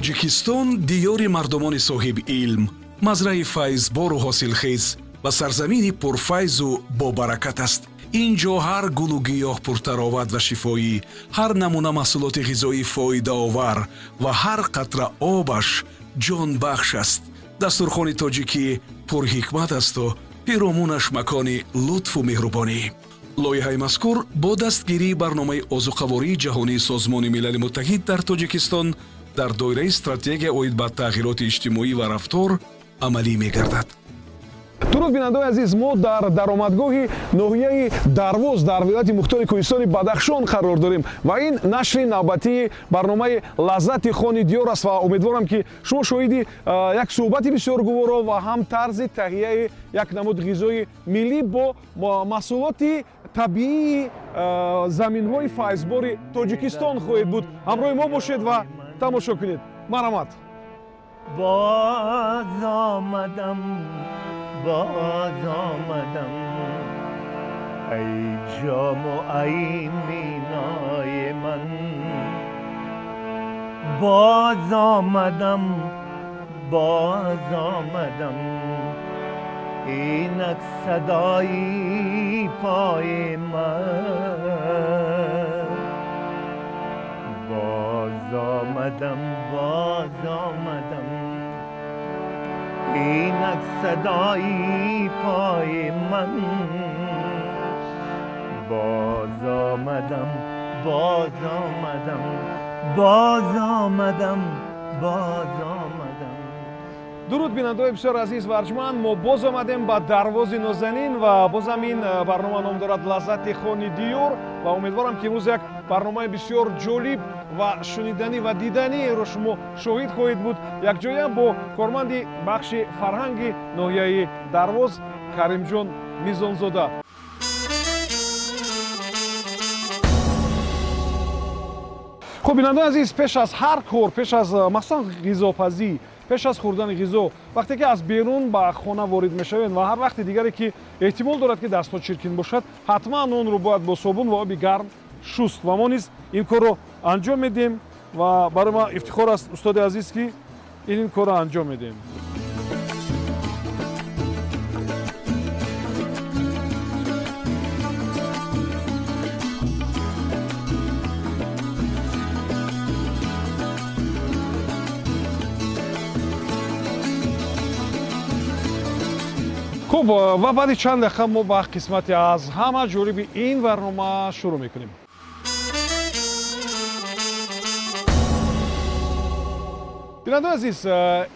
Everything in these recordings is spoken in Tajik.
Тоҷикистон диёри мардумони соҳиби илм, мазраи файзбору ҳосилхез ва сарзамини пурфайзу бобаракат аст. Ин ҷо ҳар гулу гиёҳ пуртароват ва шифоӣ, ҳар намуна маҳсулоти ғизоӣ фоидаовар ва ҳар қатра обаш ҷонбахш аст. Дастурхони тоҷикӣ пурҳикмат асту пиромунаш макони лутфу меҳрубонӣ. Лоиҳаи мазкур бо дастгирии барномаи озуқавории ҷаҳонии Созмони Милали Муттаҳид дар Тоҷикистон дар доираи стратегия оид ба тағйироти иҷтимоӣ ва рафтор амалӣ мегардад. Дуруд, бинандаои азиз! Мо дар даромадгоҳи ноҳияи Дарвоз дар вилояти мухтори кӯҳистони Бадахшон қарор дорем ва ин нашри навбатии барномаи «Лаззати хони диёр» аст ва умедворам, ки шумо шоҳиди як суҳбати бисёр гуворо ва ҳам тарзи таҳияи як намуд ғизои миллӣ бо маҳсулоти табиии заминҳои файзбори Тоҷикистон хоҳед буд. Ҳамроҳи мо бошед ва тамошо кунед. Марҳамат. Боз омадам, боз омадам, ай ҷому ай минои ман, боз омадам, боз омадам, инак садои пои ман, боз омадам, боз омадам, инак садои пои ман, боз омадам, боз омадам, боз омадам, боз омадам. Дуруд, бинандаои бисёр азиз ва арҷманд! Мо боз омадем ба Дарвози нозанин ва бозам ин барнома ном дорад «Лаззати хони диёр» ва умедворам, ки имрӯз як барномаи бисёр ҷолиб ва шуниданӣ ва диданиро шумо шоҳид хоҳед буд, якҷоя бо корманди бахши фарҳанги ноҳияи Дарвоз Каримҷон Мизонзода. Хуб, бинандаои азиз, пеш аз ҳар кор, пеш аз махсусан ғизопазӣ, пеш аз хӯрдани ғизо, вақте ки аз берун ба хона ворид мешавем ва ҳар вақти дигаре ки эҳтимол дорад, ки дастҳо чиркин бошад, ҳатман онро бояд бо собун ва оби гарм шуст ва мо низ ин корро анҷом медиҳем. Ва барои ман ифтихор аст, устоди азиз, ки ин корро анҷом медиҳем. Хуб, ва баъди чанд дақиқа мо ба қисмати аз ҳама ҷолиби ин барнома шурӯъ мекунем. Бинандаои азиз,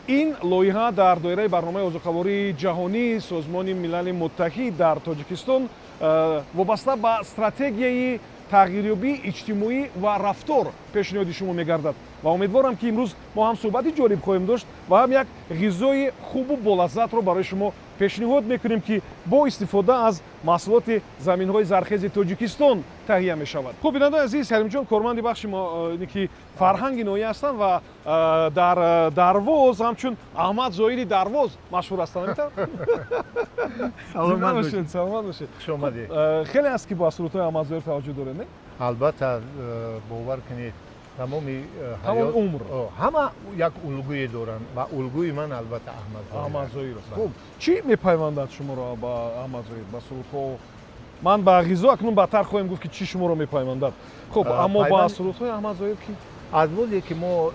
ин лоиҳа дар доираи барномаи озуқавории ҷаҳонии Созмони Милали Муттаҳид дар Тоҷикистон вобаста ба стратегияи тағйирёбии иҷтимоӣ ва рафтор пешниҳоди шумо мегардад ва умедворам, ки имрӯз мо ҳам суҳбати ҷолиб хоҳем дошт ва ҳам як ғизои хубу болаззатро барои шумо пешниҳод мекунем, ки бо истифода аз маҳсулоти заминҳои зархези Тоҷикистон таҳия мешавад. Хуб, бинандаои азиз, Каримҷон корманди бахши ки фарҳанги ноҳия ҳастанд ва дар Дарвоз ҳамчун Аҳмад Зоири Дарвоз машҳур ҳастанд. Саломат бошед. Саломат бошед. Хуш омадед. Хеле аст, ки бо сурудҳои Аҳмад Зоир таваҷҷӯҳ доред, не? Албатта, бовар кунед, тамоми тамоми умр. Ҳама як улгӯе доранд ва улгӯи ман, албатта, Аҳмад. Аҳмад Зоир аст. Хуб, чӣ мепайвандад шуморо ба Аҳмад Зоир, ба сурудҳо? Ман ба ғизо акнун баъдтар хоҳем гуфт, ки чӣ шуморо мепайвандад. Хуб, аммо ба сурудҳои Аҳмад Зоир ки Аз возе ки мо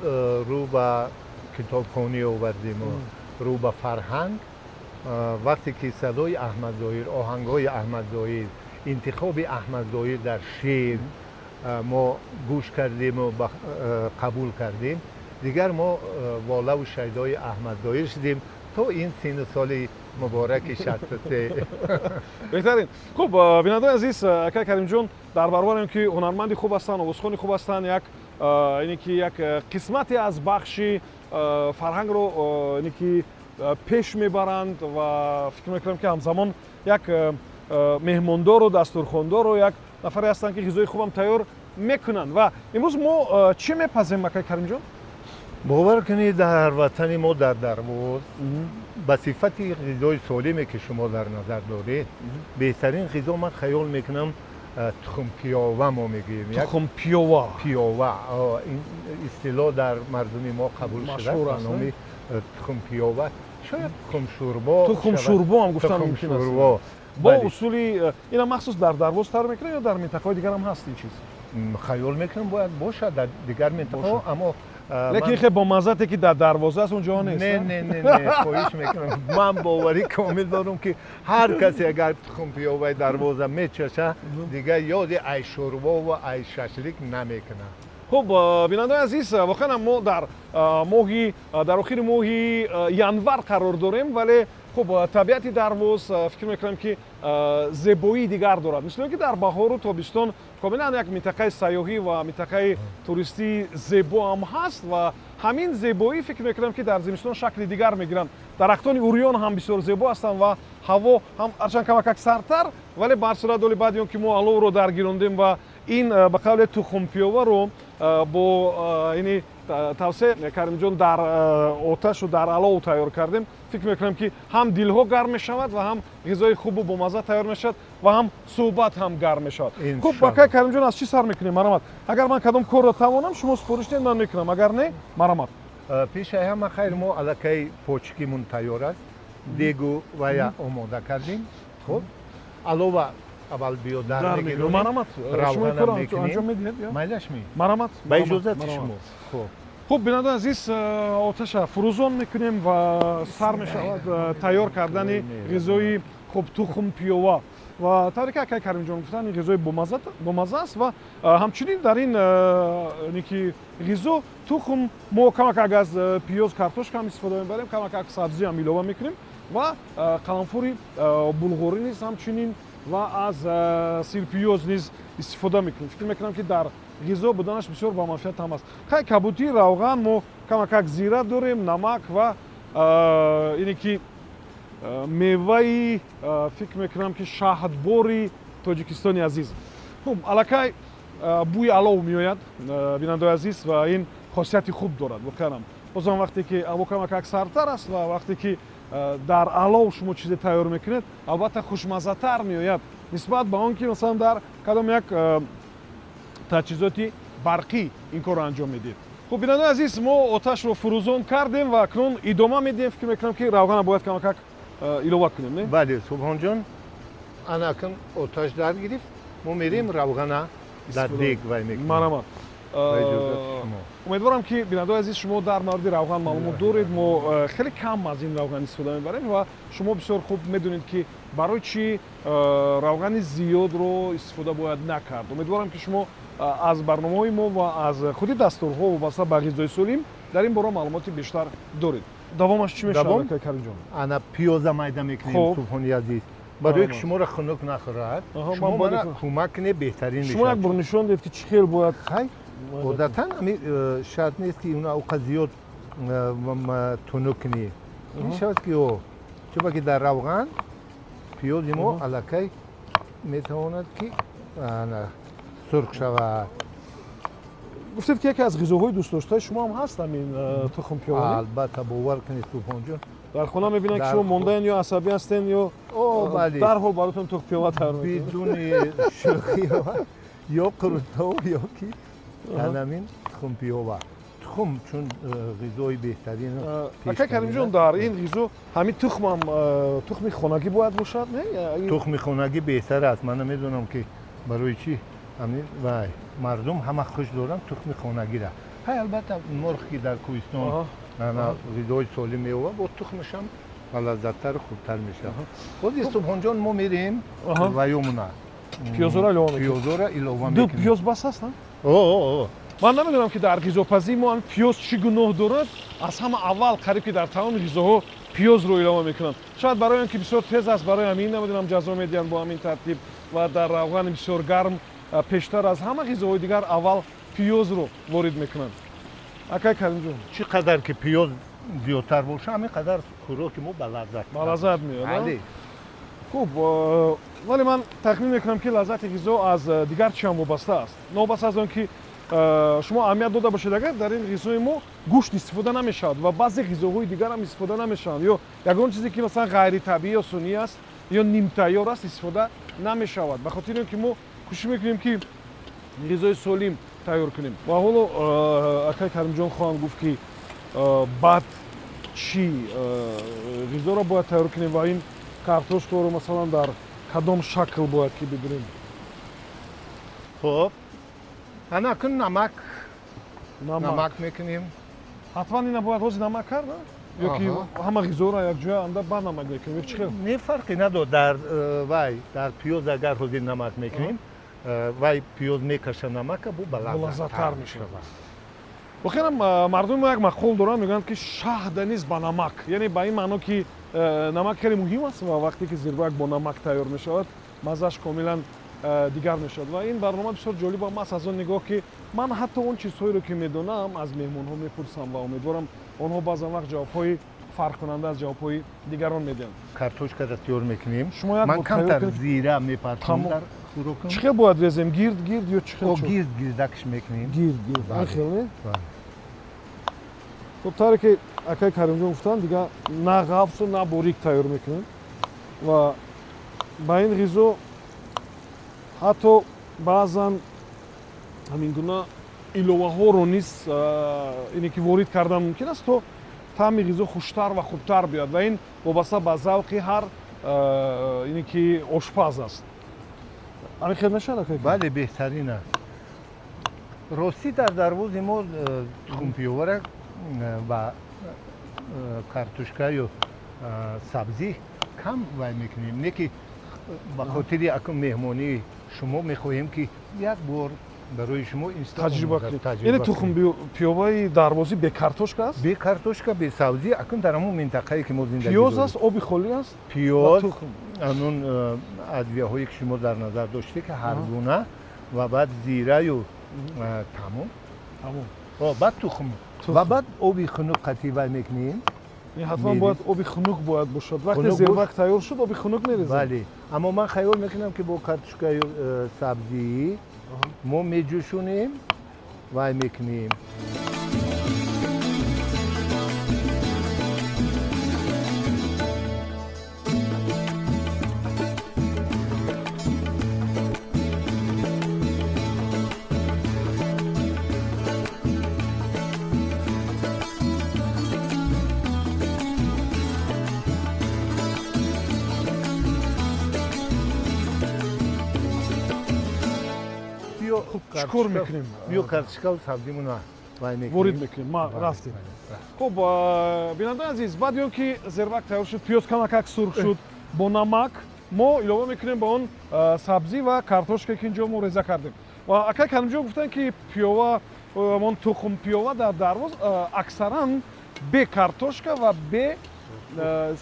рӯ ба китобхонӣ овардиму рӯ ба фарҳанг, вақте ки садои Аҳмад Зоир, оҳангҳои Аҳмад Зоир, интихоби Аҳмад Зоир дар шеър мо гӯш кардему қабул кардем, дигар мо волаву шайдои Аҳмад Зоир шудем то ин сину соли мубораки 63. Беҳтарин. Хуб, бинандаои азиз, акай Каримҷон дар баробари он ки ҳунарманди хуб ҳастанд, овозхони хуб ҳастанд, як ине ки як қисмате аз бахши фарҳангро ине ки пеш мебаранд ва фикр мекунам, ки ҳамзамон як меҳмондору дастурхондору як нафаре ҳастанд, ки ғизои хубам тайёр мекунанд. Ва имрӯз мо чӣ мепазем, акай Каримҷон? Бовар кунед, дар ватани мо, дар Дарвоз, ба сифати ғизои солиме, ки шумо дар назар доред, беҳтарин ғизо ман хаёл мекунам. Тухмпиёва мо мегӯем. Тухмпиёва. Пиёва, ин истилоҳ дар мардуми мо қабул шуда ба номи тухмпиёва, шояд тухмшӯрбо. Тухмшӯрбо ҳам гуфтан мумкин аст. Бо усули ина махсус дар Дарвоз тайёр мекунад ё дар минтақаҳои дигар ҳам ҳаст ин чиз? Хаёл мекунам, бояд бошад дар дигар минтақаҳо, аммо лекин хе бо маззате ки дар Дарвоза аст, он ҷо нест. Не, не, не, не, хоҳиш мекунам, ман боварӣ комил дорам, ки ҳар касе агар тухмпиёваи Дарвоза мечаша, дигар ёди ай шӯрбо ва ай шашлик намекунад. Хуб, бинандаои азиз, воқеан мо дар моҳи, дар охири моҳи январ қарор дорем, вале хуб, табиати Дарвоз, фикр мекунам, ки зебоии дигар дорад, мисли он ки дар баҳору тобистон комилан як минтақаи сайёҳӣ ва минтақаи туристии зебо ҳам ҳаст ва ҳамин зебоӣ, фикр мекунам, ки дар зимистон шакли дигар мегиранд. Дарахтони уриён ҳам бисёр зебо ҳастанд ва ҳаво ҳам ҳарчанд камакак сардтар, вале ба ҳар сурат оли баъди он ки мо аловро даргирондем ва ин ба қавле тухмпиёваро бо ини тавсия Каримҷон дар оташу дар алов тайёр кардем, фикр мекунам, ки ҳам дилҳо гарм мешавад ва ҳам ғизои хубу бомазза тайёр мешавад ва ҳам суҳбат ҳам гарм мешавад. Хуб, акай Каримҷон, аз чӣ сар мекунем? Марамат, агар ман кадом корро тавонам, шумо супориш диҳед, ман мекунам, агар не, марамат. Пешаи ҳама, хайр, мо аллакай почкимун тайёр аст, дегу вая омода кардем. Хуб, алова аввал биё дар мегирем. Марамат, шумо ин корро анҷом медиҳед? Майлаш ми? Марамат. Ба иҷозати шумо. Хуб, хуб, бинандаи азиз, оташа фурӯзон мекунем ва сар мешавад тайёр кардани ғизои хуб, тухмпиёва. Ва тавре ки акай Каримҷон гуфтанд, ин ғизои бомазза аст ва ҳамчунин дар ин ки ғизо тухм мо камакак аз пиёз, картошка ҳам истифода мебарем, камакак сабзӣ ҳам илова мекунем ва қаламфури булғорӣ низ ҳамчунин ва аз сирпиёз низ истифода мекунем. Фикр мекунам, ки дар ғизо буданаш бисёр ба манфиат ҳам аст. Хай, кабутӣ, равған, мо камакак зира дорем, намак ва ине ки меваи, фикр мекунам, ки шаҳдбори Тоҷикистони азиз. Хуб, аллакай бӯи алов меояд, бинандаои азиз, ва ин хосияти хуб дорад воқеанам. Бозам вақте ки ҳаво камакак сардтар аст ва вақте ки дар алов шумо чизе тайёр мекунед, албатта, хушмаззатар меояд нисбат ба он ки, масалан, дар кадом як таҷҳизоти барқӣ ин корро анҷом медиҳед. Хуб, бинандаои азиз, мо оташро фурӯзон кардем ва акнун идома медиҳем. Фикр мекунам, ки равғана бояд камакак илова кунем, не? Бале, Субҳонҷон, ана акн оташ дар гирифт, мо мерем равғана дар дег вай мекунем. Марамат. Умедворам, ки, бинандаои азиз, шумо дар мавриди равған маълумот доред. Мо хеле кам аз ин равған истифода мебарем ва шумо бисёр хуб медонед, ки барои чӣ равғани зиёдро истифода бояд накард. Умедворам, ки шумо аз барномаҳои мо ва аз худи дастурҳо вобаста ба ғизои солим дар ин бора маълумоти бештар доред. Давомаш чӣ мешавад, Каримҷон? Ана пиёза майда мекунем, Субҳони азиз, барое ки шуморо хунук нахӯрад. Шумо мана кӯмак кунед, беҳтарин. Шумо як бор нишон диҳед, ки чӣ хел бояд. Хай, одатан ами шарт нест, ки уна уқа зиёд тунук кунӣ. Мешавад, ки о чуба ки дар равған пиёзи мо аллакай метавонад, ки сурх шавад. Гуфтед, ки яке аз ғизоҳои дӯстдоштаи шумо ҳам ҳаст ҳамин тухмпиёва. Албатта, бовар кунед, Субҳонҷон. Дар хона мебинанд, ки шумо мондаен ё асабӣ ҳастен, ё дарҳол баротон тухмпиёва тайёр мекунад. Бидуни шӯхӣ, ё қурутов, ё ки ҳамин тухмпиёва. Тухм чун ғизои беҳтарин. Ака Каримҷон, дар ин ғизо ҳамин тухмам тухми хонагӣ бояд бошад, не? Тухми хонагӣ беҳтар аст. Ман намедонам, ки барои чӣ ҳамин вай мардум ҳама хуш доранд тухми хонагира. Ҳай, албатта, мурғ, ки дар кӯҳистон ғизои солим меёбад, бо тухмашам балаззаттару хубтар мешавад. Ҳозир, Субҳонҷон, мо мерем ваёмуна. Пиёзора илова мекунем. Пиёзора илова. Ду пиёз бас аст? Ман намедонам, ки дар ғизопазии мо ҳамин пиёз чӣ гуноҳ дорад. Аз ҳама аввал қариб ки дар тамоми ғизоҳо пиёзро илова мекунанд. Шояд барои он ки бисёр тез аст, барои ҳамин, намедонам, ҷазо медиҳанд бо ҳамин тартиб ва дар равғани бисёр гарм пештар аз ҳама ғизоҳои дигар аввал пиёзро ворид мекунанд. Акай Каримҷон. Чӣ қадар ки пиёз зиёдтар боша, ҳамин қадар хӯроки мо балаззат. Балаззат меояд. Хуб, вале ман тахмин мекунам, ки лаззати ғизо аз дигар чӣ ҳам вобаста аст, новобаста аз он ки шумо аҳамият дода бошед, агар дар ин ғизои мо гӯшт истифода намешавад ва баъзе ғизоҳои дигар ҳам истифода намешаванд ё ягон чизе, ки масалан ғайритабиӣ ё сунъӣ аст ё нимтайёр аст, истифода намешавад, ба хотири он ки мо Кӯшиш мекунем, ки ғизои солим тайёр кунем. Ва ҳоло акай Каримҷон хоҳанд гуфт, ки баъд чӣ ғизоро бояд тайёр кунем ва ин картошкаро, масалан, дар кадом шакл бояд ки бибирем. Хуб, ана акун намак мекунем. Ҳатман ина бояд ҳозир намак кард, ё ки ҳама ғизоро якҷоя анда баъд намак мекунем, ё чӣ хел? Не, фарқе надорад. Дар вай, дар пиёз агар ҳозир намак мекунем, вай пиёз мекаша намака, бу балаззаттар мешавад. Воқеан, мардуми мо як мақол доранд, мегӯянд, ки шаҳда низ ба намак, яъне ба ин маъно, ки намак хеле муҳим аст ва вақте ки зирбак бо намак тайёр мешавад, маззааш комилан дигар мешавад. Ва ин барнома бисёр ҷолибам аст аз он нигоҳ, ки ман ҳатто он чизҳоеро, ки медонам, аз меҳмонҳо мепурсам ва умедворам, онҳо баъзан вақт ҷавобҳои фарқкунанда аз ҷавобҳои дигарон медиҳанд. Картошкаро тайёр мекунем. Шумо як ман камтар зира мепартам дар хӯрокам. Чӣ хел бояд резем, гирд гирд ё чӣ хел? Гирд гирдакш мекунем. Гирд гирд, хел не? Хуб, тавре ки акай Каримҷон гуфтанд, дигар на ғафсу на борик тайёр мекунем ва ба ин ғизо ҳатто баъзан ҳамин гуна иловаҳоро низ ине ки ворид кардан мумкин аст, то таъми ғизо хуштар ва хубтар биёяд, ва ин вобаста ба завқи ҳар ине ки ошпаз аст. Ҳамин хел мешавад, акай? Бале, беҳтарин аст. Ростӣ, дар Дарвози мо тухмпиёвара ба картошкаю сабзӣ кам вай мекунем, не ки ба хотири акун меҳмонии шумо мехоҳем, ки як бор барои шумо таҷриба кунем. Яъне тухмпиёваи дарвозӣ бе картошка аст? Бе картошка, бе сабзӣ. Акун дар ҳамон минтақае, ки мо зиндагӣ пиёз аст, оби холӣ аст, пиёз, анун адвияҳое, ки шумо дар назар доштед, ки ҳар гуна, ва баъд зираю тамом. Тамом. Баъд тухм ва баъд оби хунук қатъи вай мекунем. Ҳатман бояд оби хунук бояд бошад. Вақте зирбак тайёр шуд, оби хунук мерезем. Бале, аммо ман хаёл мекунам, ки бо картошкаю сабзӣ мо меҷӯшонем, вай мекунем. Чӣ кор мекунем? Биё, картошкаву сабзимона вай мекунем, ворид мекунем. Ма рафтем. Хуб, бинандаи азиз, баъди он ки зербак тайёр шуд, пиёз камакак сурх шуд бо намак, мо илова мекунем ба он сабзӣ ва картошка, ки инҷо мо реза кардем. Ва акай Каримҷон гуфтанд, ки пиёва, он тухмпиёва дар Дарвоз аксаран бе картошка ва бе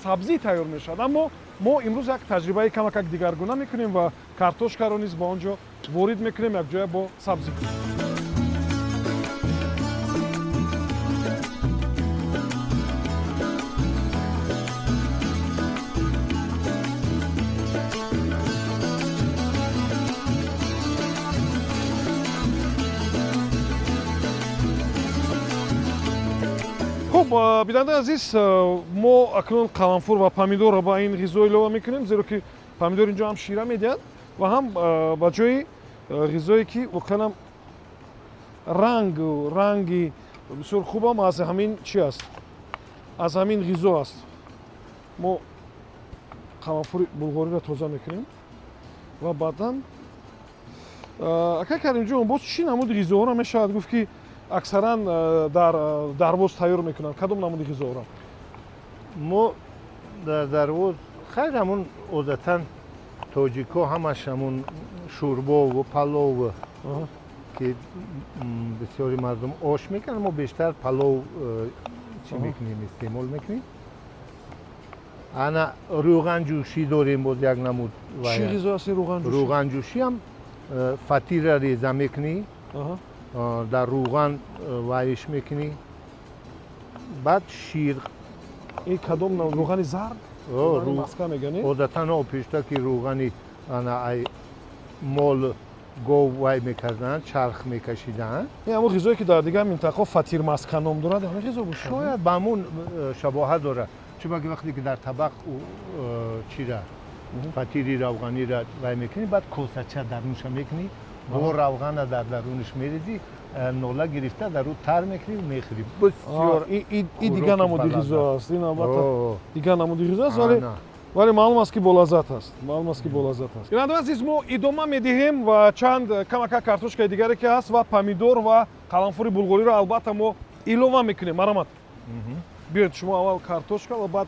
сабзӣ тайёр мешавад, аммо мо имрӯз як таҷрибаи камакак дигаргуна мекунем ва картошкаро низ ба он ҷо ворид мекунем якҷоя бо сабзӣ. Хуб, бинандаи азиз, мо акнун қаламфур ва помидорро ба ин ғизо илова мекунем, зеро ки помидор инҷо ҳам шира медиҳад ва ҳам ба ҷои ғизое, ки воқеан рангу ранги бисёр хубам аз ҳамин чи аст, аз ҳамин ғизо аст. Мо қаламфури булғориро тоза мекунем ва баъдан, акай Каримҷон, боз чӣ намуди ғизоҳоро мешавад гуфт, ки аксаран дар Дарвоз тайёр мекунанд? Кадом намуди ғизоҳоро? Мо дар Дарвоз, хайр, ҳамун одатан тоҷикҳо ҳамаш ҳамун шӯрбову палову, ки бисёри мардум ош мекунанд, мо бештар палов чӣ мекунем, истеъмол мекунем. Ана рӯғанҷӯшӣ дорем, боз як намуд. Чӣ ғизо аст рӯғанҷӯшӣ? Рӯғанҷӯшиам фатира реза мекунӣ, дар рӯған вайш мекунӣ, баъд шир. Ин кадом рӯғани зард? Маска мегӯянд? Одатан пешта ки рӯғани ана ай мол гов вай мекарданд, чарх мекашиданд. Ин ҳамон ғизое, ки дар дигар минтақаҳо фатир маска ном дорад, ҳамин ғизо бошад? Шояд ба ҳамун шабоҳат дорад, чунки вақте ки дар табақ чира Фатири равғаниро вай мекунӣ, баъд косача дарунша мекунӣ, бо равғана дар дарунаш мерезӣ, нола гирифта дар ӯ тар мекунӣ, мехӯрӣ. Бисёр и дигар намуди ғизо аст. Ин албатта дигар намуди ғизо аст, вале маълум аст, ки болаззат аст. Маълум аст, ки болаззат аст. Бинандагони азиз, мо идома медиҳем ва чанд камака картошкаи дигаре ки ҳаст ва помидор ва қаламфури булғориро албатта мо илова мекунем. Марҳамат, биёед, шумо аввал картошка ва баъд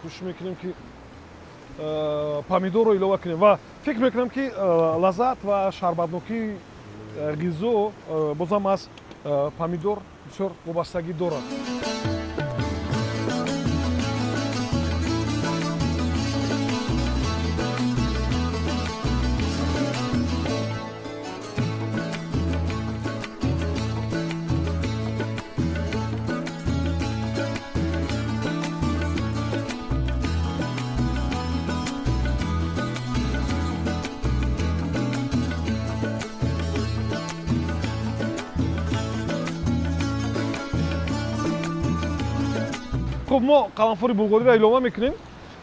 кӯшиш мекунем, ки помидорро илова кунем, ва фикр мекунам, ки лаззат ва шарбатнокии ғизо бозам аз помидор бисёр вобастагӣ дорад. Хуб, мо қаламфури булғориро илова мекунем.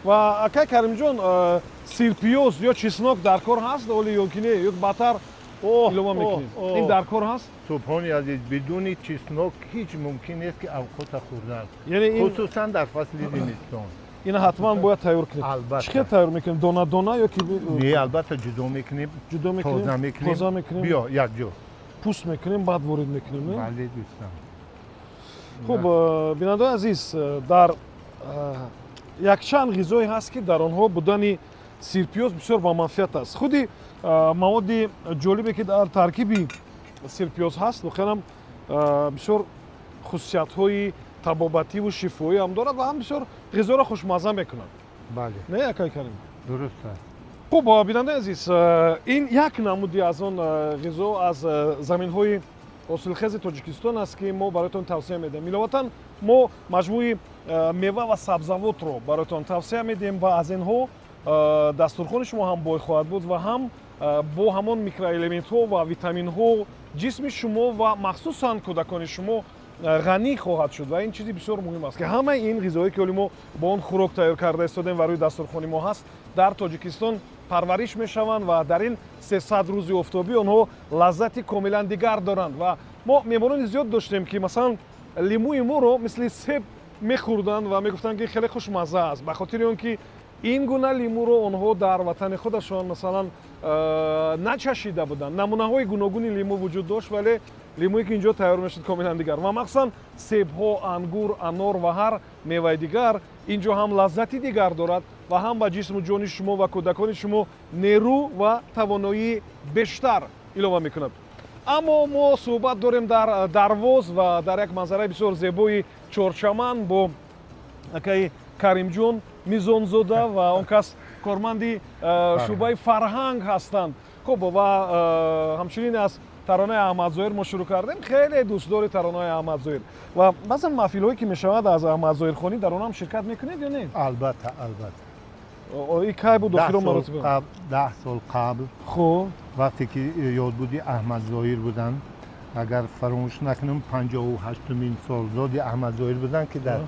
Ва, акай Каримҷон, сирпиёз ё чеснок дар кор ҳаст оли ё ки не, ё баъдтар илова мекунем? Ин дар кор ҳаст? Субҳони азиз, бидуни чеснок ҳеҷ мумкин нест, ки авқота хӯрдан, хусусан дар фасли зимистон. Ина ҳатман бояд тайёр кунем. Албатта. Чӣ хел тайёр мекунем? Дона дона ё ки? Не, албатта, ҷудо мекунем. Ҷудо мекунем. Тоза мекунем. Тоза мекунем. Биё, якҷо. Пӯст мекунем, баъд ворид мекунем, не? Бале, дӯстам. Хуб, бинандаони азиз, дар якчанд ғизое ҳаст, ки дар онҳо будани сирпиёз бисёр ба манфиат аст. Худи маводи ҷолибе, ки дар таркиби сирпиёз ҳаст, воқеан ҳам бисёр хусусиятҳои табобативу шифоӣ ҳам дорад ва ҳам бисёр ғизоро хушмазза мекунад. Бале. Не, акай Карим? Дуруст аст. Хуб, бинандаи азиз, ин як намуди аз он ғизо аз заминҳои ҳосилхези Тоҷикистон аст, ки мо бароятон тавсия медиҳем. Иловатан, мо маҷмӯи мева ва сабзавотро бароятон тавсия медиҳем ва аз инҳо дастурхони шумо ҳам бой хоҳад буд ва ҳам бо ҳамон микроэлементҳо ва витаминҳо ҷисми шумо ва махсусан кӯдакони шумо ғанӣ хоҳад шуд. Ва ин чизи бисёр муҳим аст, ки ҳамаи ин ғизоҳое, ки оли мо бо он хӯрок тайёр карда истодем ва рӯи дастурхони мо ҳаст, дар Тоҷикистон парвариш мешаванд ва дар ин 300 рӯзи офтобӣ онҳо лаззати комилан дигар доранд. Ва мо меҳмонони зиёд доштем, ки масалан лимӯи моро мисли себ мехӯрданд ва мегуфтанд, ки хеле хушмазза аст, ба хотири он ки ин гуна лимӯро онҳо дар ватани худашон масалан начашида буданд. Намунаҳои гуногуни лимӯ вуҷуд дошт, вале лимӯе, ки инҷо тайёр мешуд, комилан дигар. Ва махсусан себҳо, ангур, анор ва ҳар меваи дигар инҷо ҳам лаззати дигар дорад ва ҳам ба ҷисму ҷони шумо ва кӯдакони шумо нерӯ ва тавоноии бештар илова мекунад. Аммо мо суҳбат дорем дар Дарвоз ва дар як манзараи бисёр зебои Чорчаман бо акаи Каримҷон Мизонзода, ва он кас корманди шӯъбаи фарҳанг ҳастанд. Хуб, ва ҳамчунин аз таронаи Аҳмадзоҳир мо шурӯъ кардем. Хеле дӯстдори таронаи Аҳмадзоҳир ва баъзан маҳфилҳое, ки мешавад аз Аҳмадзоҳирхонӣ, дар он ҳам ширкат мекунед ё не? Албатта, албатта. И кай буд охирон маротиба? 10 сол қабл. Вақте ки ёдбуди Аҳмадзоҳир буданд, агар фаромӯш накунам, 58-умин солзоди Аҳмадзоҳир буданд, ки дар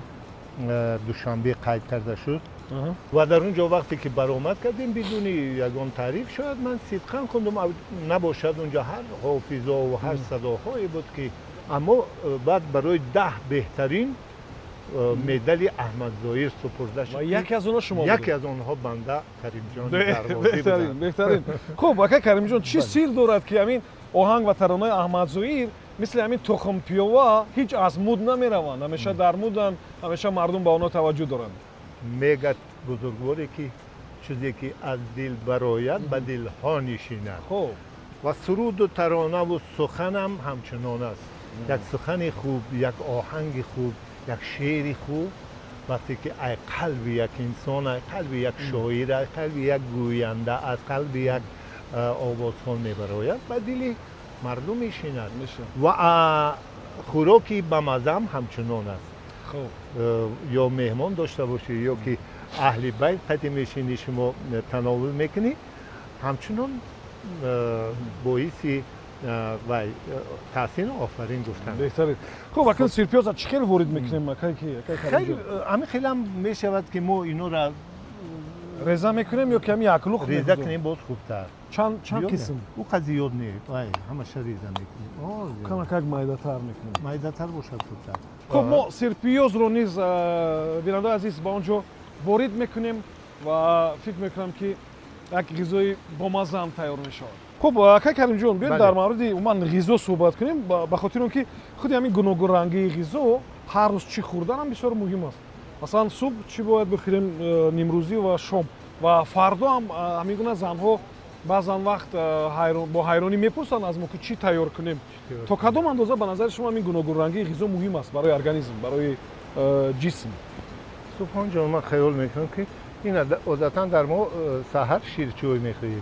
Душанбе қайд карда шуд, ва дар он ҷо вақте ки баромад кардем, бидуни ягон таъриф, шояд ман сидқан хондум набошад, унҷо ҳар ҳофизову ҳар садоҳое буд, ки аммо баъд барои 10 беҳтарин медали Аҳмадзоҳир супурда шуд. Яке аз онҳо шумо? Яке аз онҳо банда Каримҷон. Беҳтарин, беҳтарин. Хуб, ака Каримҷон, чӣ сир дорад, ки ҳамин оҳанг ва таронаи Аҳмадзоҳир мисли ҳамин тухмпиёва ҳеҷ аз муд намераванд, ҳамеша дар муданд, ҳамеша мардум ба онҳо таваҷҷӯҳ доранд? Мегӯяд бузургворе, ки чизе ки аз дил барояд, ба дилҳо нишинад. Ва суруду таронаву суханам ҳамчунон аст. Як сухани хуб, як оҳанги хуб, як шеъри хуб вақте ки ай қалби як инсон, ай қалби як шоир, ай қалби як гӯянда, аз қалби як овозхон мебарояд, ба дили мардум мешинад. Ва хӯроки бамаззаам ҳамчунон аст. Ё меҳмон дошта бошӣ, ё ки аҳли байт қати мешинӣ, шумо тановул мекунӣ, ҳамчунон боиси вай таҳсину офарин гуфтан. Беҳтарин. Хуб, акн сирпиёза чӣ хел ворид мекунем, акай? Ҳамин хелам мешавад, ки мо инора Реза мекунем ё ки ҳами яклух? Реза кунем, боз хубтар. Чанд қисм? Ӯ қа зиёд не, вай, ҳамаша реза мекунем. Камакак майдатар мекунем. Майдатар бошад, хубтар. Хуб, мо сирпиёзро низ, бинандаои азиз, ба он ҷо ворид мекунем ва фикр мекунам, ки як ғизои бомаззаам тайёр мешавад. Хуб, акай Каримҷон, биёед, дар мавриди умуман ғизо суҳбат кунем, ба хотири он ки худи ҳамин гуногунрангии ғизо, ҳар рӯз чӣ хӯрданам бисёр муҳим аст. Масалан, субҳ чӣ бояд бихӯрем, нимрӯзӣ ва шом, ва фардо ҳам ҳамин гуна. Занҳо баъзан вақт бо ҳайронӣ мепурсанд аз мо, ки чӣ тайёр кунем. То кадом андоза, ба назари шумо, ҳамин гуногунрангии ғизо муҳим аст барои организм, барои ҷисм? Субҳонҷон, ман хаёл мекунам, ки ин одатан дар мо саҳар ширчой мехӯрем.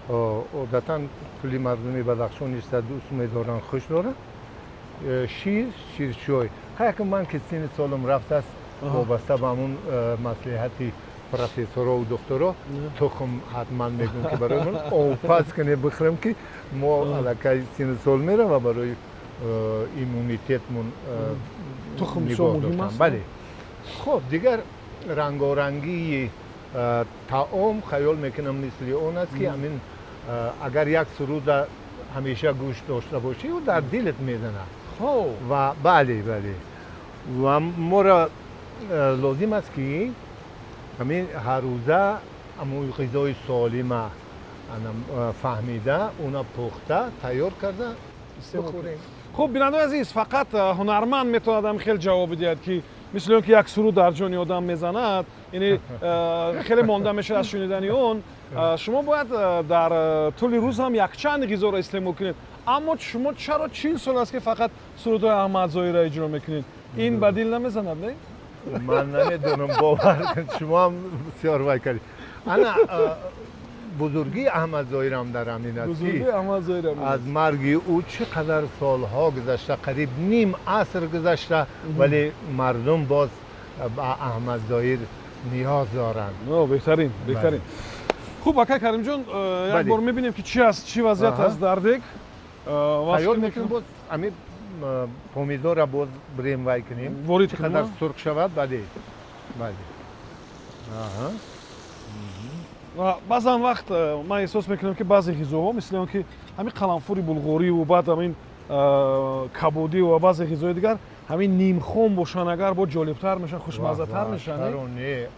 Одатан кулли мардуми Бадахшон иста дӯст медоранд, хуш доранд шир, ширчой. Хайр, ман ки синни солам рафтааст, вобаста ба ҳамун маслиҳати профессорову духтуро, тухм ҳатман мегӯм, ки барои ман обпаз кунем, бихӯрем, ки мо аллакай синни сол мерам ва барои иммунитетмон тухм бисёр муҳим аст. Бале. Хуб, дигар рангорангии таом, хаёл мекунам, мисли он аст, ки ҳамин агар як суруда ҳамеша гӯш дошта бошӣ, ӯ дар дилат мезанад. Ва бале, ва моро лозим аст, ки ҳамин ҳаррӯза ҳамун ғизои солима фаҳмида, уна пухта тайёр карда бихӯрем. Хуб, бинандаои азиз, фақат ҳунарманд метавонад ҳам хел ҷавоб бидиҳад, ки мисли он ки як суруд дар ҷони одам мезанад, яъне хеле монда мешавад аз шунидани он. Шумо бояд дар тӯли рӯз ҳам якчанд ғизоро истеъмол кунед. Аммо шумо чаро 40 сол аст, ки фақат сурудҳои Аҳмадзоҳирро иҷро мекунед? Ин ба дил намезанад, не? Ман намедонам, бовар, шумо ҳам бисёр вай кардед. Ана бузургии Аҳмадзоҳирам дар ҳамин аст, ки аз марги ӯ чӣ қадар солҳо гузашта, қариб ним аср гузашта, вале мардум боз ба Аҳмадзоҳир ниёз доранд. Беҳтарин, беҳтарин. Хуб, акай Каримҷон, як бор мебинем, ки чӣ аст, чӣ вазъият аст дар дег. Тайёр мекунем, боз ҳамин помидорро боз бирем, вай кунем. Ворид. Чӣ қадар сурх шавад, бале. Ва баъзан вақт ман эҳсос мекунам, ки баъзе ғизоҳо, мисли он ки ҳамин қаламфури булғориву баъд ҳамин кабудӣ ва баъзе ғизои дигар, ҳамин нимхом бошанд агар, бо ҷолибтар мешаванд, хушмаззатар мешаванд. Не,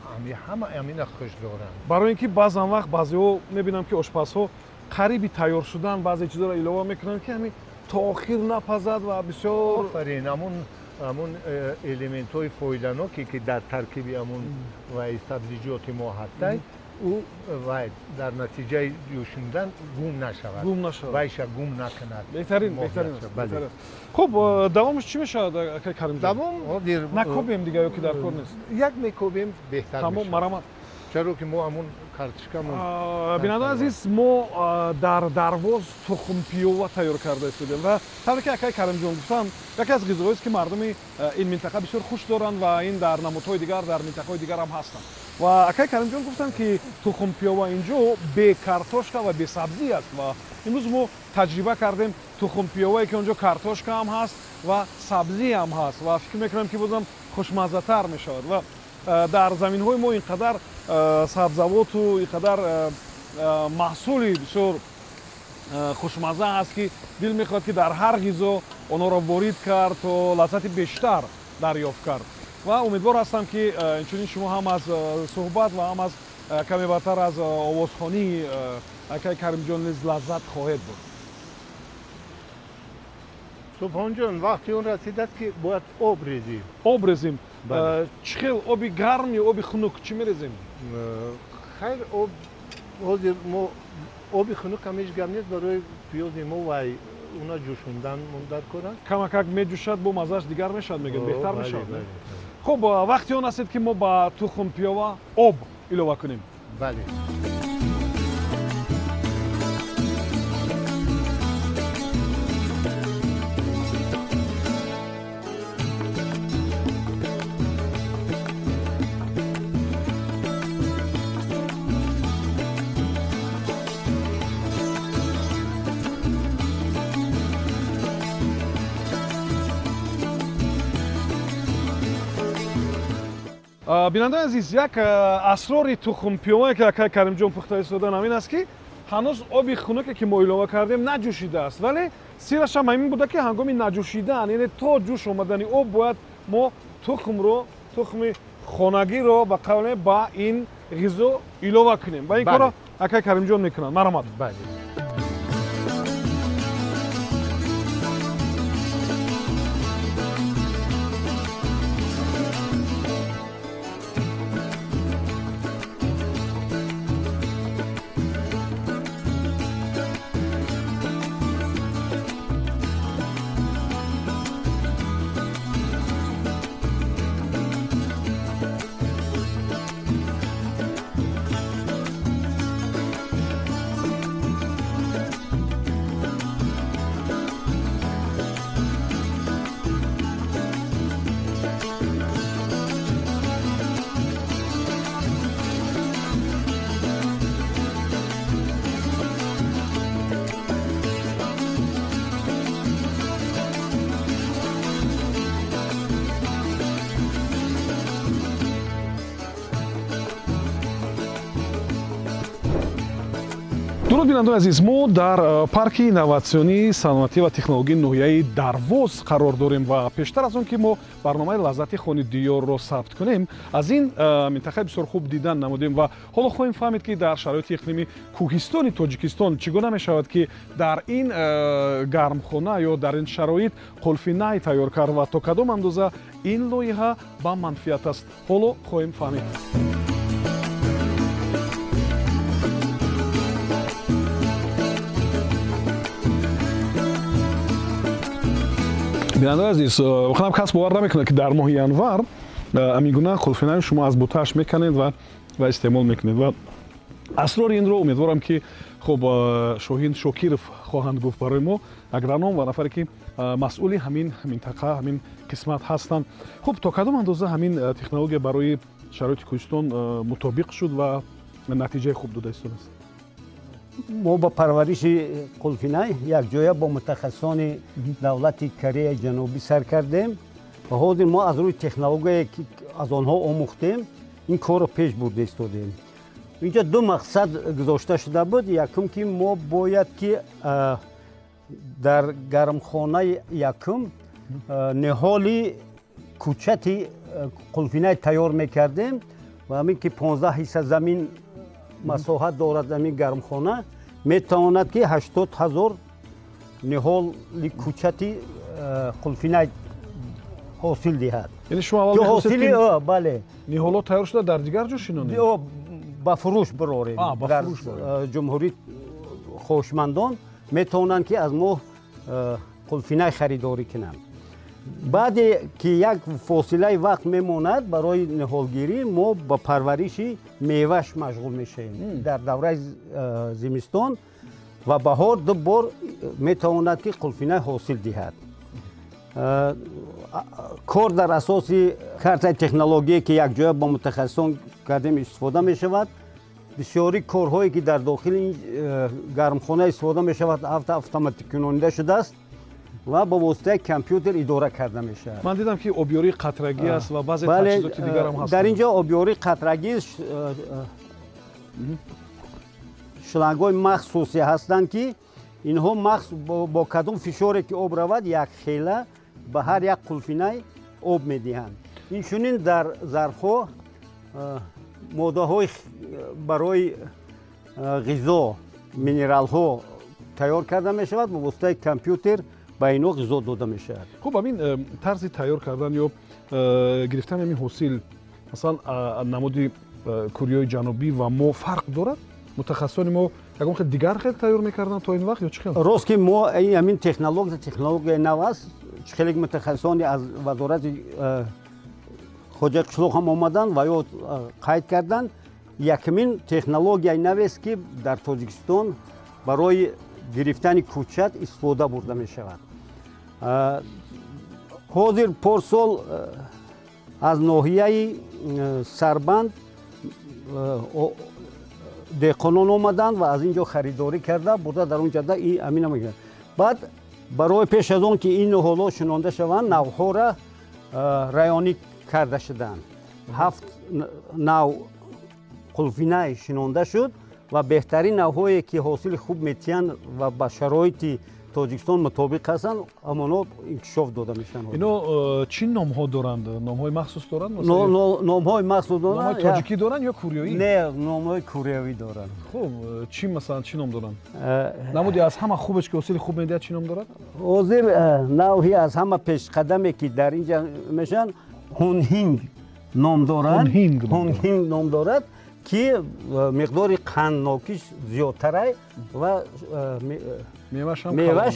ҳама ҳамина хуш доранд. Барои ин ки баъзан вақт баъзеҳо мебинам, ки ошпазҳо қариби тайёр шудан баъзе чизоро илова мекунанд, ки ҳамин то охир напазад ва бисёр. Офарин, ҳамун элементҳои фоиданоке, ки дар таркиби ҳамун вай сабзиҷоти мо ҳастай, ӯ вай дар натиҷаи ҷӯшондан гум нашавад. Гум нашавад. Вайша гум накунад. Беҳтарин, беҳтарин аст. Хуб, давомаш чӣ мешавад, акай Каримҷон? Давом ҳозир. Накобем дигар ё ки дар кор нест? Як мекобем, беҳтар. Тамом, марамат. Чаро ки мо ҳамун картишкамон. Бинандаи азиз, мо дар Дарвоз тухмпиёва тайёр карда истодем ва тавре ки акай Каримҷон гуфтанд, яке аз ғизоҳоест, ки мардуми ин минтақа бисёр хуш доранд ва ин дар намудҳои дигар, дар минтақаҳои дигар ҳам ҳастанд. Ва акай Каримҷон гуфтанд, ки тухмпиёва ин ҷо бе картошка ва бесабзӣ аст. Ва имрӯз мо таҷриба кардем тухмпиёвае, ки он ҷо картошка ҳам ҳаст ва сабзӣ ҳам ҳаст, ва фикр мекунам, ки бозам хушмаззатар мешавад. Ва дар заминҳои мо ин қадар сабзавоту ин қадар маҳсули бисёр хушмазза ҳаст, ки дил мехоҳад, ки дар ҳар ғизо онҳоро ворид кард, то лаззати бештар дарёфт кард. Ва умедвор ҳастам, ки инчунин шумо ҳам аз суҳбат ва ҳам аз каме баъдтар аз овозхонии акай Каримҷон низ лаззат хоҳед бурд. Субҳонҷон, вақти он расидааст, ки бояд об резим. Об резим. Чӣ хел, оби гарм ё оби хунук, чӣ мерезем? Хайр, об ҳозир мо оби хунук ҳам ҳеҷ гап нест, барои пиёзи мо вай уна ҷӯшондан дар кор аст. Камакак меҷӯшад, бо маззааш дигар мешавад, мегӯяд, беҳтар мешавад. Хуб, вақти он ҳастед, ки мо ба тухмпиёва об илова кунем. Бале. Бинандаи азиз, як асрори тухмпиёмае, ки акай Каримҷон пухта истодан, ҳамин аст, ки ҳанӯз оби хунуке, ки мо илова кардем, наҷӯшидааст, вале сираш ҳам ҳамин буда, ки ҳангоми наҷӯшидан, яъне то ҷӯш омадани об, бояд мо тухмро, тухми хонагиро, ба қавле, ба ин ғизо илова кунем ва ин корро акай Каримҷон мекунанд. Марҳамат. Бале. Дуруд, бинандаои азиз! Мо дар парки инноватсионии саноатӣ ва технологии ноҳияи Дарвоз қарор дорем ва пештар аз он ки мо барномаи «Лаззати хони диёрро» сабт кунем, аз ин минтақаи бисёр хуб дидан намудем ва ҳоло хоҳем фаҳмид, ки дар шароити иқлими кӯҳистони Тоҷикистон чӣ гуна мешавад, ки дар ин гармхона ё дар ин шароит қулфинай тайёр кард ва то кадом андоза ин лоиҳа ба манфиат аст. Ҳоло хоҳем фаҳмид. Бинандаи азиз, воқеан кас бовар намекунад, ки дар моҳи январ ҳамин гуна қулфинаи шумо аз бутааш меканед ва истеъмол мекунед ва асрори инро, умедворам, ки хуб Шоҳин Шокиров хоҳанд гуфт барои мо, агроном ва нафаре, ки масъули ҳамин минтақа, ҳамин қисмат ҳастанд. Хуб, то кадом андоза ҳамин технология барои шароити кӯҳистон мутобиқ шуд ва натиҷаи хуб дода истодааст? Мо ба парвариши қулфинай якҷоя бо мутахассисони давлати Кореяи Ҷанубӣ сар кардем ва ҳозир мо аз рӯи технологияе, ки аз онҳо омӯхтем, ин корро пеш бурда истодем. Инҷо ду мақсад гузошта шуда буд. Якум, ки мо бояд ки дар гармхонаи якум ниҳоли кӯчати қулфинай тайёр мекардем ва ҳамин ки 15 ҳисса замин масоҳат дорад ҳамин гармхона, метавонад ки 80 000 ниҳоли кӯчати қулфинай ҳосил диҳад. Яъне шумо аввал ҳосили, бале. Ниҳоло тайёр шуда дар дигар ҷо шинонед? Ба фурӯш бирорем. Дар ҷумҳурӣ хоҳишмандон метавонанд, ки аз мо қулфинай харидорӣ кунанд. Баъде ки як фосилаи вақт мемонад барои ниҳолгирӣ, мо ба парвариши меваш машғул мешавем. Дар давраи зимистон ва баҳор ду бор метавонад, ки қулфинай ҳосил диҳад. Кор дар асоси картаи технологие, ки якҷоя бо мутахассисон кардем, истифода мешавад. Бисёри корҳое, ки дар дохили гармхона истифода мешавад, автоматикунонида шудааст ва бо воситаи компютер идора карда мешавад. Ман дидам, ки обёрии қатрагӣ аст ва баъзе таҷҳизоти дигарам ҳаст. Дар ин ҷо обёрии қатрагӣ, шлангҳои махсусе ҳастанд, ки инҳо бо кадом фишоре ки об равад, якхела ба ҳар як қулфинай об медиҳанд. Инчунин дар зарфҳо моддаҳои барои ғизо, минералҳо тайёр карда мешавад, бо воситаи компютер ба инҳо ғизо дода мешавад. Хуб, ҳамин тарзи тайёр кардан ё гирифтани ҳамин ҳосил, масалан, намуди Кореяи Ҷанубӣ ва мо фарқ дорад? Мутахассисони мо ягон хел дигар хел тайёр мекарданд то ин вақт ё чӣ хел? Рост, ки мо ҳамин технология, технологияи нав аст. Чӣ хеле мутахассисони аз вазорати хоҷаи қишлоқ ҳам омаданд ва ё қайд карданд, якумин технологияи навест, ки дар Тоҷикистон барои гирифтани кӯчат истифода бурда мешавад. Ҳозир порсол аз ноҳияи Сарбанд деҳқонон омаданд ва аз ин ҷо харидорӣ карда бурда, дар он ҷада амина мекунанд. Баъд барои пеш аз он ки ин ниҳолҳо шинонда шаванд, навъҳоро районӣ карда шуданд. Ҳафт нав қулфинай шинонда шуд ва беҳтарин навъҳое ки ҳосили хуб метиҳанд ва ба шароити Тоҷикистон мутобиқ ҳастанд, ҳамонҳо инкишоф дода мешаванд. Ино чӣ номҳо доранд? Номҳои махсус доранд? Номҳои махсус доранд. Номҳои тоҷикӣ доранд ё кореявӣ? Не, номҳои кореявӣ доранд. Хуб, чӣ масалан чӣ ном доранд? Намуди аз ҳама хубеш ки ҳосили хуб медиҳад чӣ ном дорад? Ҳозир навъи аз ҳама пешқадаме ки дар инҷа мешаванд, Ҳунҳинг ном дорад. Ҳунҳинг ном дорад ки миқдори қанднокиш зиёдтарай ва меваш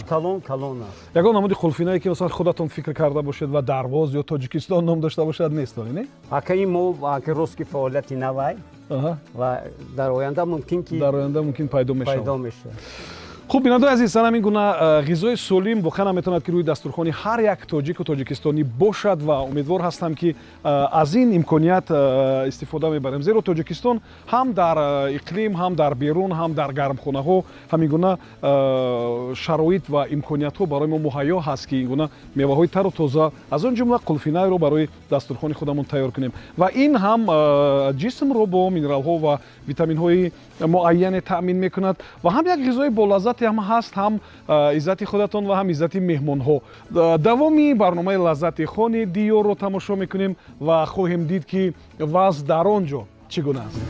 калон калон аст. Ягон намуди қулфинае ки масалан худатон фикр карда бошед ва Дарвоз ё Тоҷикистон ном дошта бошад нест, не? Акаи мо ака рост ки фаъолияти навай ва дар оянда мумкин ки дар оянда мумкин пайдо мешавад. Пайдо мешавад. Хуб, бинандаи азиз, ҳамин гуна ғизои солим воқеан ҳам метавонад ки рӯи дастурхони ҳар як тоҷику тоҷикистонӣ бошад ва умедвор ҳастам ки аз ин имконият истифода мебарем, зеро Тоҷикистон ҳам дар иқлим, ҳам дар берун, ҳам дар гармхонаҳо ҳамин гуна шароит ва имкониятҳо барои мо муҳайё ҳаст ки ин гуна меваҳои тару тоза, аз он ҷумла қулфинайро барои дастурхони худамон тайёр кунем ва ин ҳам ҷисмро бо минералҳо ва витаминҳои муайяне таъмин мекунад ва ҳам як ғизои болаззате ҳам ҳаст, ҳам иззати худатон ва ҳам иззати меҳмонҳо. Давоми барномаи лаззати хони диёрро тамошо мекунем ва хоҳем дид ки вазъ дар он ҷо чӣ гуна аст.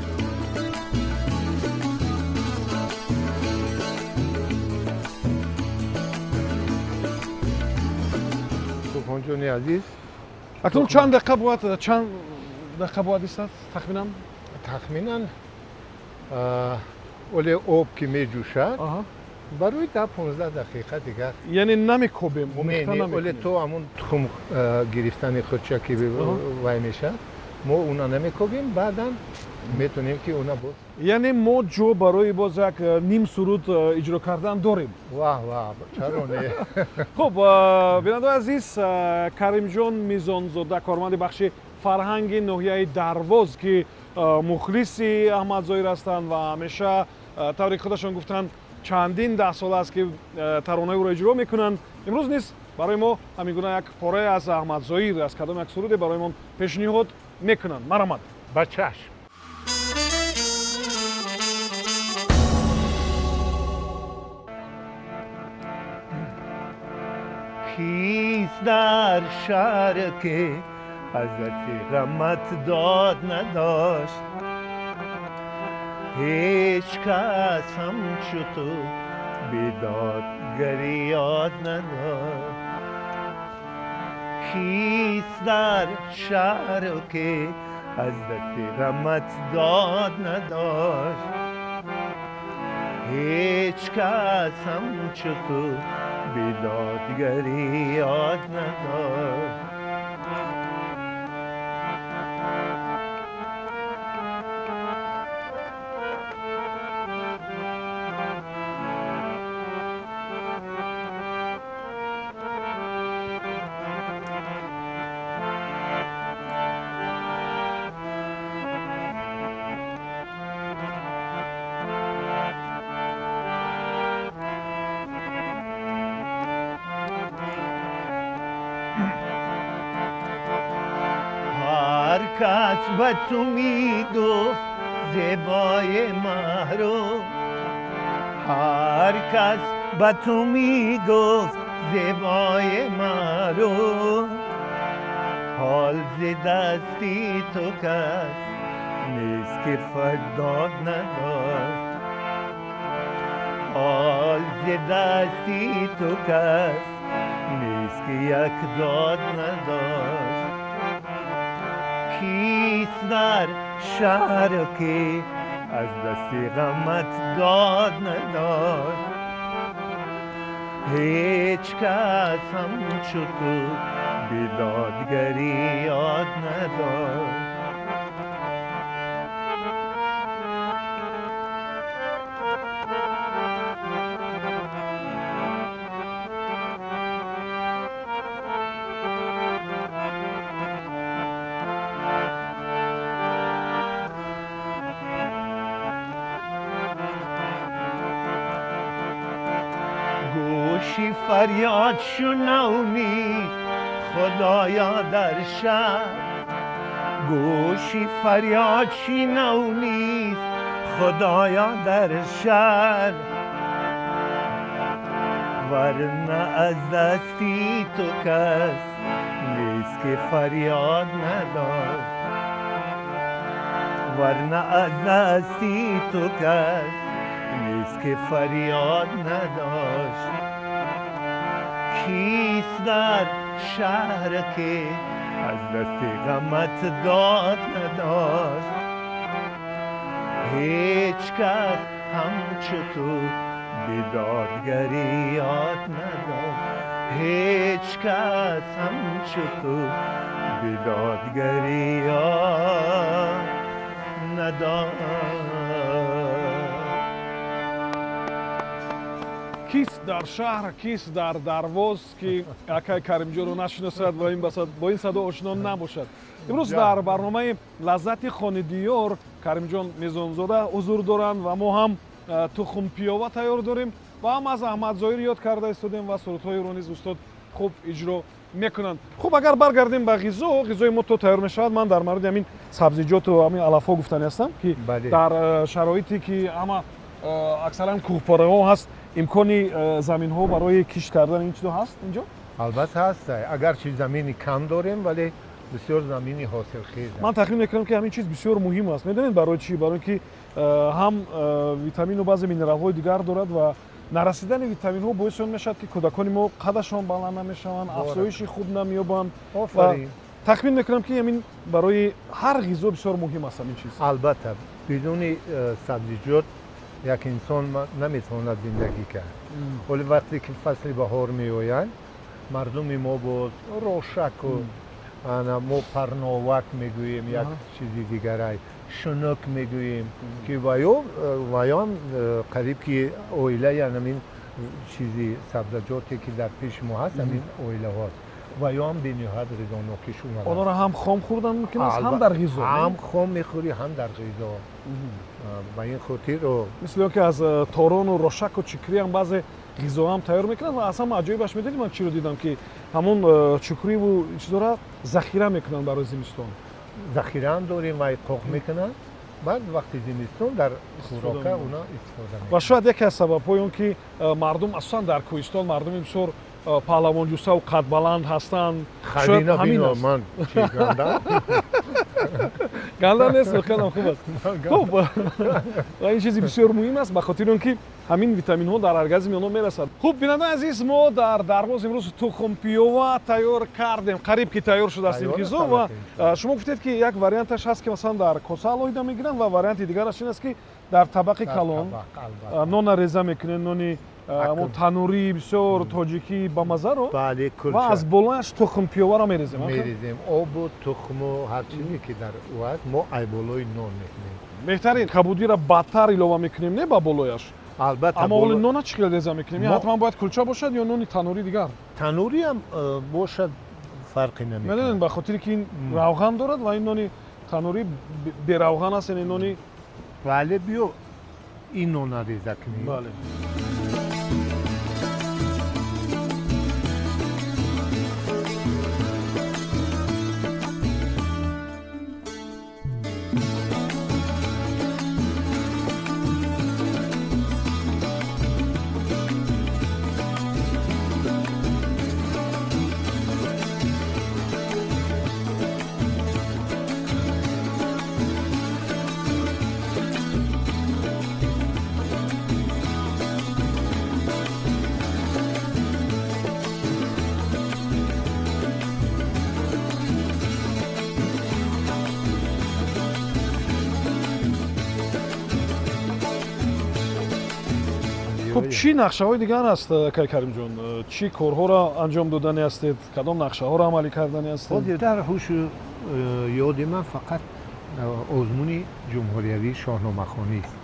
Субҳонҷони азиз, акнун чанд дақиқа бояд, чанд дақиқа бояд истад тахминан? Тахминан оле об ки меҷӯшад барои 10-15 дақиқа дигар. Яъне намекобем? Не, оле то ҳамун тухм гирифтани худша ки вай мешавад, мо уна намекобем, баъдан метавонем ки уна боз. Яъне мо ҷо барои боз як ним суруд иҷро кардан дорем. Ваҳ ваҳ, чаро не? Хуб, бинандаи азиз, Каримҷон Мизонзода, корманди бахши фарҳанги ноҳияи Дарвоз, ки мухлиси Аҳмадзоҳир ҳастанд ва ҳамеша тавре ки худашон гуфтанд чандин даҳ сол аст ки таронаи ӯро иҷро мекунанд, имрӯз низ барои мо ҳамин гуна як порае аз Аҳмадзоҳир, аз кадом як суруде барои мо пешниҳод мекунанд. Марҳамат. Ба чашм. Кист дар шаҳр ки аз дасти ғамат дод надошт, ҳеҷ кас ҳамчу ту бедодгарӣ ёд надошт. Кист дар шаҳр ки аз дасти ғамат дод надошт, ҳеҷ кас ҳамчу ту бедодгарӣ ёд надошт. کس به تو میگفت زیبای محروم، هر کس به تو میگفت زیبای محروم، حال ز دستی تو کس نیست که فرداد نداشت، حال ز دستی تو کس نیست که یک داد نداشت. کیست در شهر که از دست غمت داد نداشت، هیچ کس همچو تو بیدادگری یاد نداشت. گوشی فریاد شنو نیست خدایا در شب، Гӯши фарёд шинав нест худоё дар шаҳр, варна аз дасти ту кас нест ки фарёд надошт, варна аз дасти ту кас нест ки фарёд надошт. Кист дар шаҳр ки аз дасти ғамат дод надошт? Ҳеҷ кас ҳамчу ту бедодгарӣ ёд надошт, ҳеҷ кас ҳамчу ту бедодгарӣ ёд надошт. Кист дар шаҳр, кист дар Дарвоз ки акай Каримҷонро нашиносад ва бо ин садо ошно набошад. Имрӯз дар барномаи Лаззати хони диёр Каримҷон Мизонзода ҳузур доранд ва мо ҳам тухмпиёва тайёр дорем ва ҳам аз Аҳмад Зоҳир ёд карда истодем ва сурудҳои ӯро низ устод хуб иҷро мекунанд. Хуб, агар баргардем ба ғизо, ғизои мо то тайёр мешавад, ман дар мавриди ҳамин сабзиҷоту ҳамин алафҳо гуфтанӣ ҳастам, ки дар шароите ки ҳама аксаран кӯҳпораҳо ҳаст, имкони заминҳо барои кишт кардан ин чизо ҳаст инҷо? Албатта ҳаст. Агарчи замини кам дорем, вале бисёр замини ҳосилхез аст. Ман тахмин мекунам, ки ҳамин чиз бисёр муҳим аст. Медонед барои чӣ? Барои ки ҳам витамину баъзе минералҳои дигар дорад ва нарасидани витаминҳо боиси он мешавад, ки кӯдакони мо қадашон баланд намешаванд, афзоиши хуб намеёбанд. Тахмин мекунам, ки ҳамин барои ҳар ғизо бисёр муҳим аст ҳамин чиз. Албатта, бидуни сабзиҷот як инсон наметавонад зиндагӣ кард. Ҳоле вақте ки фасли баҳор меоянд, мардуми мо боз рошаку мо парновак мегӯем, як чизи дигарай шунук мегӯем, ки ваён қариб ки оилаи ҳамин чизи сабзаҷоте ки дар пеши мо ҳаст, ҳамин оилаҳост. Ваён бениҳоят ғизонокиш омаданд. Онҳоро ҳам хом хӯрдан мумкин аст, ҳам дар ғизо? Ҳам хом мехӯрӣ, ҳам дар ғизо. Ба ин хотир мисли он ки аз торону рошаку чукрӣ ҳам баъзе ғизоҳам тайёр мекунанд ва аз ҳама аҷоибаш медонед ман чиро дидам, ки ҳамон чукриву чизора захира мекунанд барои зимистон. Захираам дорем ва қоқ мекунанд, баъд вақти зимистон дар хӯрока уна истифода мекунанд. Ва шояд яке аз сабабҳои он ки мардум асосан дар кӯҳистон мардуми бисёр паҳлавонҷусаву қадбаланд ҳастанд, шояд ҳамин аст. Ман чи ганда? Ганда нест, воқеан хуб аст. Хуб, ва ин чизи бисёр муҳим аст, ба хотири он ки ҳамин витаминҳо дар организми онҳо мерасад. Хуб, бинандаи азиз, мо дар Дарвоз имрӯз тухмпиёва тайёр кардем, қариб ки тайёр шудааст ин ғизо. Ва шумо гуфтед, ки як варианташ ҳаст, ки масалан дар коса алоҳида мегиранд ва варианти дигараш ин аст, ки дар табақи калон нона реза мекунед, нони ҳамон танурии бисёр тоҷикӣ бамазаро, ва аз болояш тухмпиёваро мерезем. Мерезем обу тухму ҳар чизе ки дар ӯ аст, мо ай болои нон мекунем. Беҳтарин кабудиро бадтар илова мекунем, не ба болояш? Албатта. Аммо оли нона чӣ хел реза мекунем? Ҳатман бояд кулча бошад ё нони танурӣ дигар? Тануриам бошад, фарқе намекунад. Медонед, ба хотире ки ин равған дорад ва ин нони танурӣ беравған аст, яъне нони Бале, биё ин нона реза кунем. Бале. Хуб, чӣ нақшаҳои дигар аст, акай Каримҷон? Чӣ корҳоро анҷом додани ҳастед? Кадом нақшаҳоро амалӣ кардани ҳастед? Ҳозир дар ҳушу ёди ман фақат озмуни ҷумҳуриявии шоҳномахонист.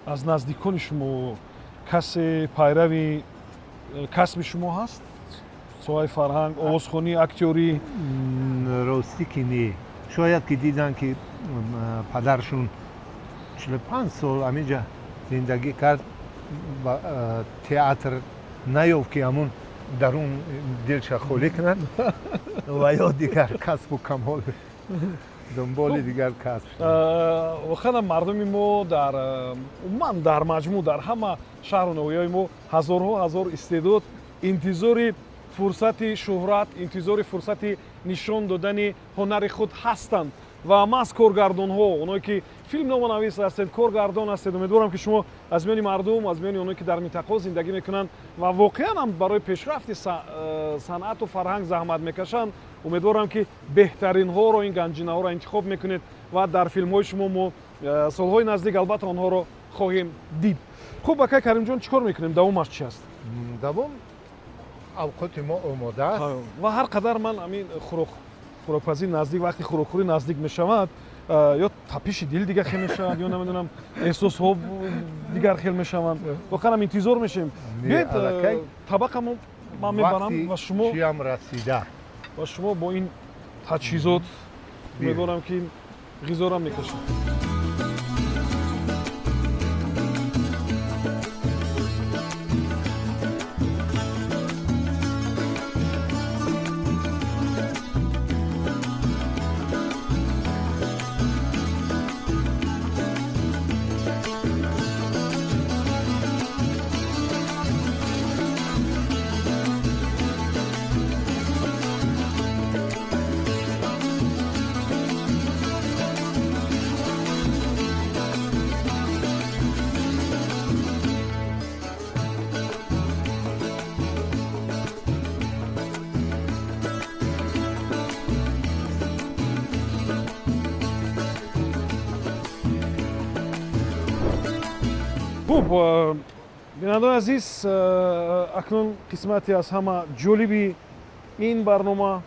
Аз наздикони шумо касе пайрави касби шумо ҳаст? Соҳаи фарҳанг, овозхонӣ, актёрӣ? Ростӣ ки не. Шояд ки диданд, ки падаршун 45 сол ҳаминҷа зиндагӣ кард, театр наёфт, ки ҳамун Дарун дилша холӣ кунад ва ё дигар касбу камол, дунболи дигар касб. Воқеан мардуми мо дар умуман, дар маҷмӯъ, дар ҳама шаҳру ноҳияҳои мо ҳазорҳо ҳазор истеъдод интизори фурсати шӯҳрат, интизори фурсати нишон додани ҳунари худ ҳастанд. Ва маҳз коргардонҳо, оное ки филмноманавис ҳастед, коргардон ҳастед, умедворам, ки шумо аз миёни мардум, аз миёни оное ки дар минтақаҳо зиндагӣ мекунанд ва воқеан ҳам барои пешрафти санъату фарҳанг заҳмат мекашанд, умедворам, ки беҳтаринҳоро, ин ганҷинаҳоро интихоб мекунед ва дар филмҳои шумо мо солҳои наздик албатта онҳоро хоҳем дид. Хуб, акай Каримҷон, чӣ кор мекунем? Давомаш чи аст? Давом, авқоти мо омода аст. Ва ҳар қадар ман ҳамин хӯрокпазӣ наздик, вақти хӯрокхӯрӣ наздик мешавад, ё тапиши дил дигар хел мешавад, ё намедонам, эҳсосҳо дигар хел мешаванд. Воқеан интизор мешавем. Биёед, табақамо ман мебарам ва шумо чиам расида. Ва шумо бо ин таҷҳизот, умедворам, ки ғизорам мекашед. Хуб, бинандагони азиз, акнун қисмате аз ҳама ҷолиби ин барнома,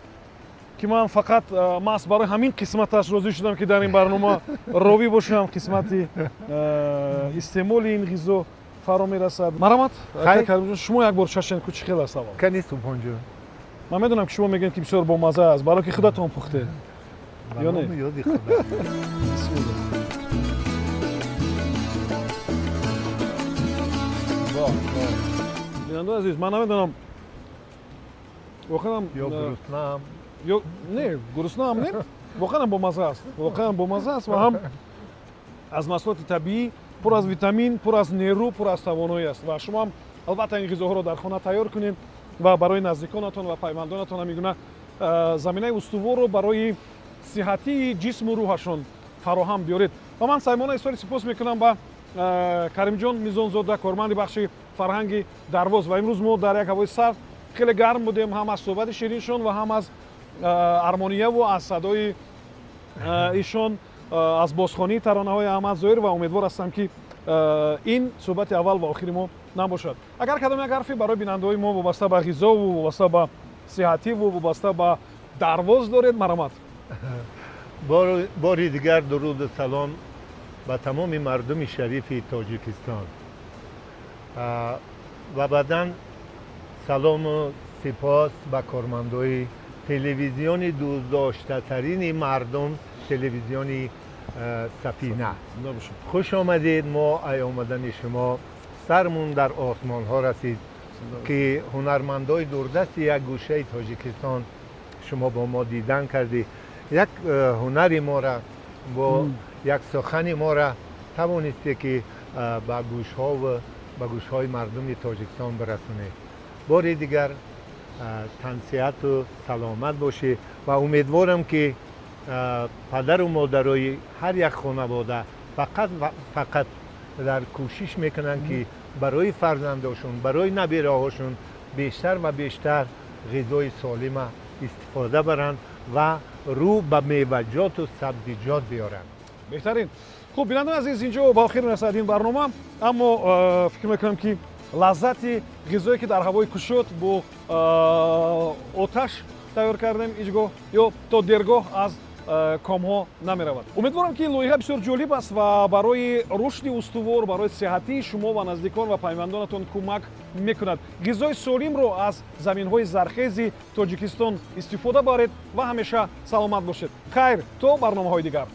ки ман фақат маҳз барои ҳамин қисматаш розӣ шудам, ки дар ин барнома ровӣ бошам, қисмати истеъмоли ин ғизо фаро мерасад. Марҳамат, Каримҷон, шумо як бор чашен ку, чӣ хел аст аввал. Кани, Субҳонҷон. Ман медонам, ки шумо мегӯед, ки бисёр бомазза аст, барои ки худатон пухтед, ё не? Ёди худо. Бисмилла. Бинандагони азиз, ман намедонам, воқеан ё гуруснаам. Ё не, гуруснаам не, воқеан бомазза аст, воқеан бомазза аст ва ҳам аз маҳсулоти табиӣ, пур аз витамин, пур аз нерӯ, пур аз тавоноӣ аст. Ва шумо ҳам албатта ин ғизоҳоро дар хона тайёр кунед ва барои наздиконатон ва пайвандонатон ҳамин гуна заминаи устуворро барои сиҳатии ҷисму рӯҳашон фароҳам биёред. Ва ман саймона изҳори сипос мекунам ба Каримҷон Мизонзода, корманди бахши фарҳанги Дарвоз. Ва имрӯз мо дар як ҳавои сард хеле гарм будем, ҳам аз суҳбати шириншон ва ҳам аз армонияву аз садои ишон, аз бозхонии таронаҳои Аҳмад Зоҳир. Ва умедвор ҳастам, ки ин суҳбати аввал ва охири мо набошад. Агар кадом як ҳарфе барои бинандаҳои мо вобаста ба ғизову вобаста ба сиҳативу вобаста ба Дарвоз доред, марҳамат. Бори дигар дуруду салом ба тамоми мардуми шарифи Тоҷикистон ва баъдан салому сипос ба кормандои телевизиони дӯстдоштатарини мардум, телевизиони Сафина. Хуш омадед. Мо ай омадани шумо сармун дар осмонҳо расид, ки ҳунармандои дурдасти як гӯшаи Тоҷикистон шумо бо мо дидан кардӣ, як ҳунари мора бо як сухани мора тавонисте, ки ба гӯшҳову ба гӯшҳои мардуми Тоҷикистон бирасонед. Бори дигар тансиҳату саломат бошӣ ва умедворам, ки падару модарои ҳар як хонавода фақат фақат дар кӯшиш мекунанд, ки барои фарзандошон, барои набираҳошон бештар ва бештар ғизои солима истифода баранд ва рӯ ба меваҷоту сабзиҷот биёранд. Беҳтарин. Хуб, бинандагони азиз, инҷо ба охир мерасад ин барнома, аммо фикр мекунам, ки лаззати ғизое, ки дар ҳавои кушод бо оташ тайёр кардем, ҳеҷ гоҳ ё то дергоҳ аз комҳо намеравад. Умедворам, ки ин лоиҳа бисёр ҷолиб аст ва барои рушди устувор, барои сиҳатии шумо ва наздикон ва пайвандонатон кӯмак мекунад. Ғизои солимро аз заминҳои зархези Тоҷикистон истифода баред ва ҳамеша саломат бошед. Хайр, то барномаҳои дигар.